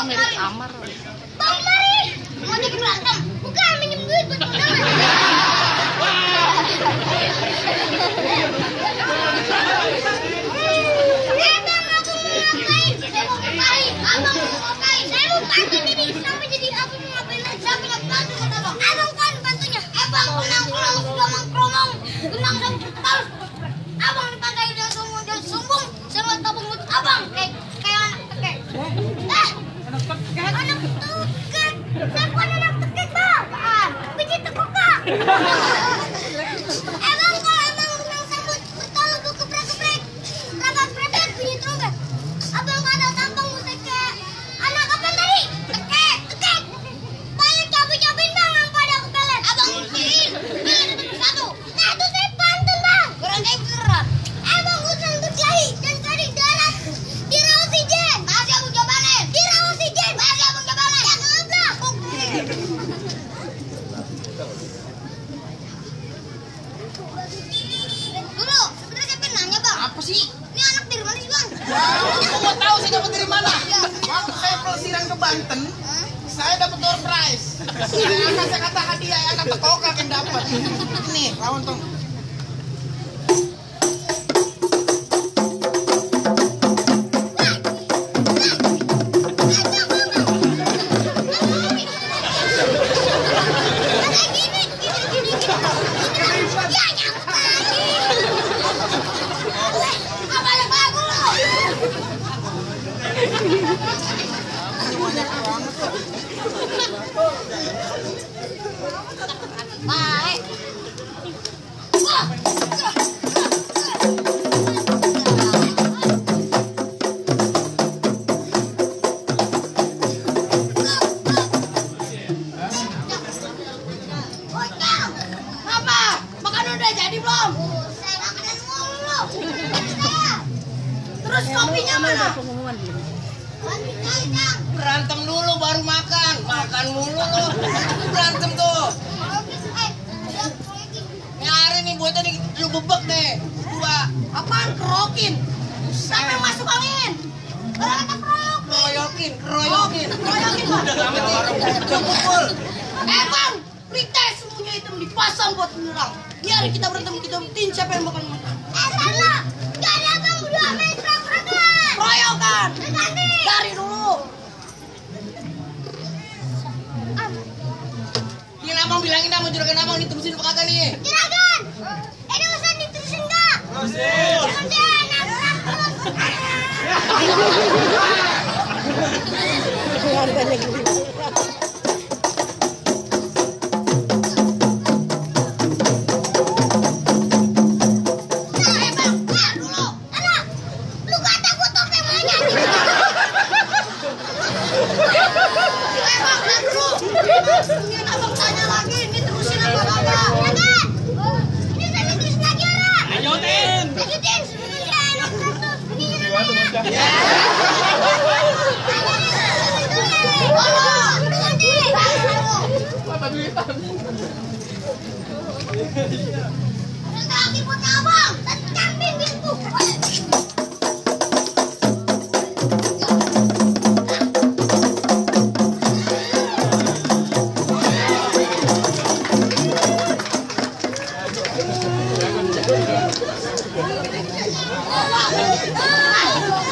rame di kamar. Bang Mari, mau jadi berantem. Bukan minjem duit buat undangan. Bang, aku mau ngapain? Saya mau ngapain? Abang mau ngapain? Saya mau bantu ini. Sampai jadi abang mau ngapain lagi? Siapa yang bantu kata bang? Abang kan bantunya. Bang, kenang kalau sudah mengkromong, kenang sama cepat. Abang dipakai udah sombong. Saya mau tabung buat abang kayak anak tekek. Anak tekek. Saya bukan anak tekek bang. Biji tekuk kak. Bang, kalau emang kenang sambut betul lu keprek-keprek. Rapat prepet bunyi trompet. Abang ada tampang mau tekek. Anak apa tadi? Tekek. Banyak cabai-cabain bang yang pada kepelet. Abang usirin. Biar dapat satu. Nah itu saya pantun bang. Keren gerak. Abang usang berkelahi dan cari darat. Dirawat si Jen. Masih abang jabanin. Dirawat si Jen. Masih abang jabanin. Ya ngeblak. Dulu, sebenarnya saya pengen nanya bang. Apa sih? Ini anak dari mana sih bang? Aku mau tahu saya dapat dari mana. Waktu saya pelesiran ke Banten, saya dapat door prize. Saya kata hadiah anak tekokak yang dapat. Ini, lawan tuh. Baik. Apa? Makanan udah jadi belum? Saya makanan mulu. Terus kopinya mana? Berantem dulu baru makan. Makan mulu lo. Berantem tuh. Ini hari nih buatnya lu bebek deh. Dua. Apaan kerokin? Siapa yang masuk angin? Orang kata Keroyokin. Keroyokin bang. Udah pukul. Bang, Rite semuanya hitam dipasang buat menyerang. Biar kita berantem, kita buktiin siapa yang bakal menang. salah. Gak ada bang berdua main serang-serangan. Keroyokan. Ganti. Dari dulu. Ini abang bilangin sama juragan abang diterusin apa kagak nih? Juragan. Ini usah diterusin gak? Nanti nabrak Mungkin abang tanya lagi, ini terusin apa kagak? ini saya diterusin lagi orang. Lanjutin. Lanjutin sebenarnya enak terus. Ini lagi buat abang. Camping gitu.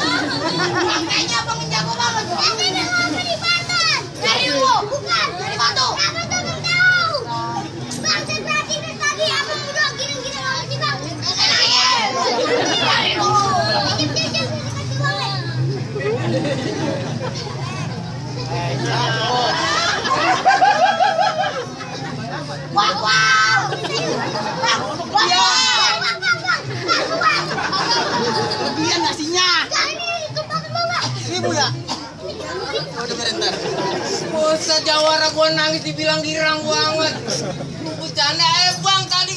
Kayaknya abang menjago banget. Ini apa di Banten? Dari lu. Bukan. Dari Batu. Apa tuh belum tahu? Bang, saya perhatiin dari tadi abang udah gini-gini banget sih bang. Dari dulu. Jam, kasih uang. Wow, wow. Lebihan nasinya. Seribu ya? Oh, dengerin ntar. Masa jawara gua nangis dibilang girang banget. Lu bercanda, bang, tadi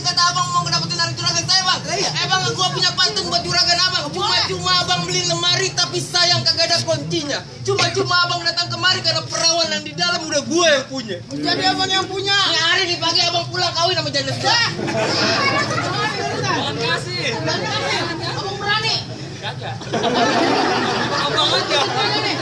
kata abang mau dapetin dari juragan saya bang. Bang, gua punya pantun buat juragan abang. Cuma abang beli lemari tapi sayang kagak ada kuncinya. Cuma abang datang kemari karena perawan yang di dalam udah gua yang punya. Jadi abang yang punya. Ini hari di pagi abang pulang kawin sama janda gua. Terima kasih. Abang berani. Kagak. Abang aja. Apa nih?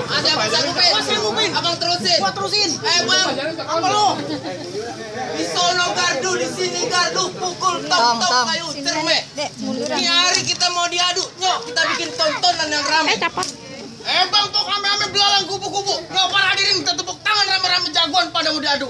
Ada apa sanggupin? Gua sanggupin. Abang terusin. Gua terusin. Bang. Apa lu? Di sono gardu, di sini gardu, pukul tom kayu cerme. Ini hari kita mau diadu, nyok kita bikin tontonan yang ramai. Bang, tuh ame-ame belalang kupu-kupu. Nggak para hadirin kita tepuk tangan rame-rame jagoan pada mau diadu.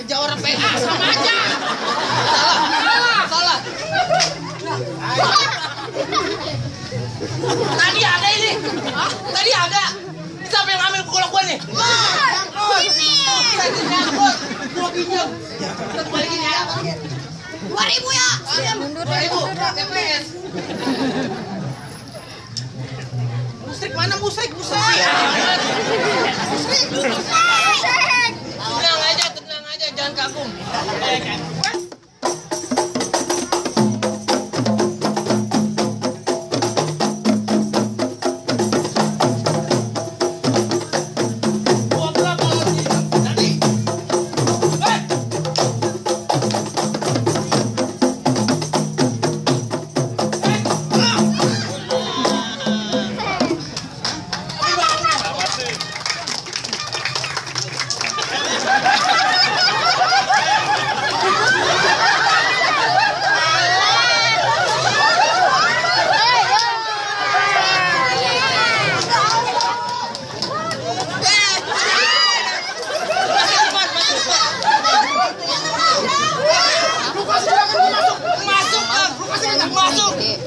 Jawara PA sama aja. Salah. Tadi ada ini. Tadi ada. Siapa yang ambil kolak gua nih? Gua pinjam. Kita balikin ya. 2.000 ya. 2.000. TPS. Musrik mana musrik? Tenang aja, jangan kagum.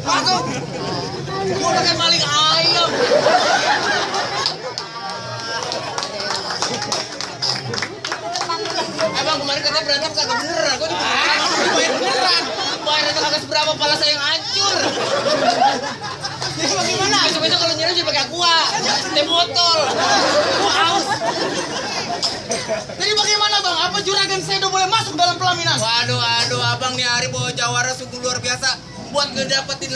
Masuk. Gua udah kayak maling ayam. Bang, kemarin katanya berantem kagak beneran. Gua beneran. Bayar itu kagak seberapa, pala saya yang hancur. Jadi bagaimana? Besok-besok kalau nyerah jangan pakai aqua. Teh botol. Gua haus. Jadi bagaimana bang? Apa juragan saya udah boleh masuk dalam pelaminan? Waduh, abang nih hari bawa jawara sungguh luar biasa. Buat ngedapetin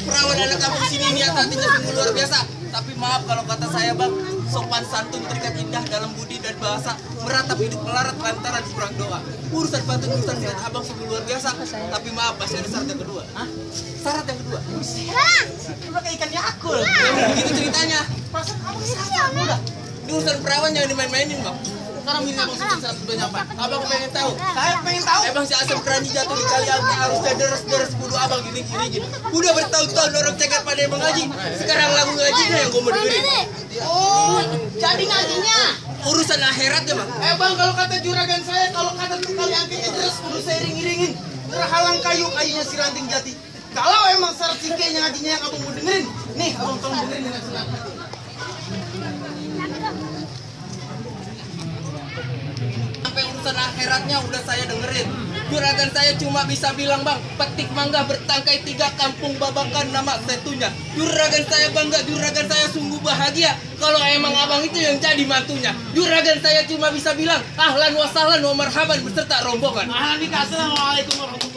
perawan anak kampung sini niat hatinya sungguh luar biasa. Tapi maaf kalau kata saya bang, sopan santun terikat indah dalam budi dan bahasa, meratap hidup melarat lantaran kurang doa. Urusan pantun urusan niat abang sungguh luar biasa. Tapi maaf masih ada syarat yang kedua. Syarat yang kedua. Udah kayak ikan yakul. Begitu ceritanya. Perasaan abang sama udah. Di urusan perawan jangan dimain-mainin bang. Sekarang ini abang sudah syarat keduanya apa? Abang pengen tahu. Saya pengen tahu. Bang si asam keranji jatuh di kali angke harusnya deres kudu abang gini. Udah bertahun-tahun orang cekat pada emang ngaji. Sekarang lagu ngajinya yang gue mau dengerin. Oh, jadi ngajinya. Urusan akhirat ya bang. Bang, kalau kata juragan saya, kalau kata tuh kali angkanya deres kudu saya iring-iringin. Terhalang kayunya si ranting jati. Kalau emang syarat sikenya ngajinya yang abang mau dengerin, nih abang tolong dengerin dengan senang hati. Sampai urusan akhiratnya udah saya dengerin. Juragan saya cuma bisa bilang bang, petik mangga bertangkai 3 kampung babakan nama setunya. Juragan saya bangga, juragan saya sungguh bahagia kalau emang abang itu yang jadi mantunya. Juragan saya cuma bisa bilang ahlan wa sahlan wa marhaban beserta rombongan. Assalamualaikum warahmatullahi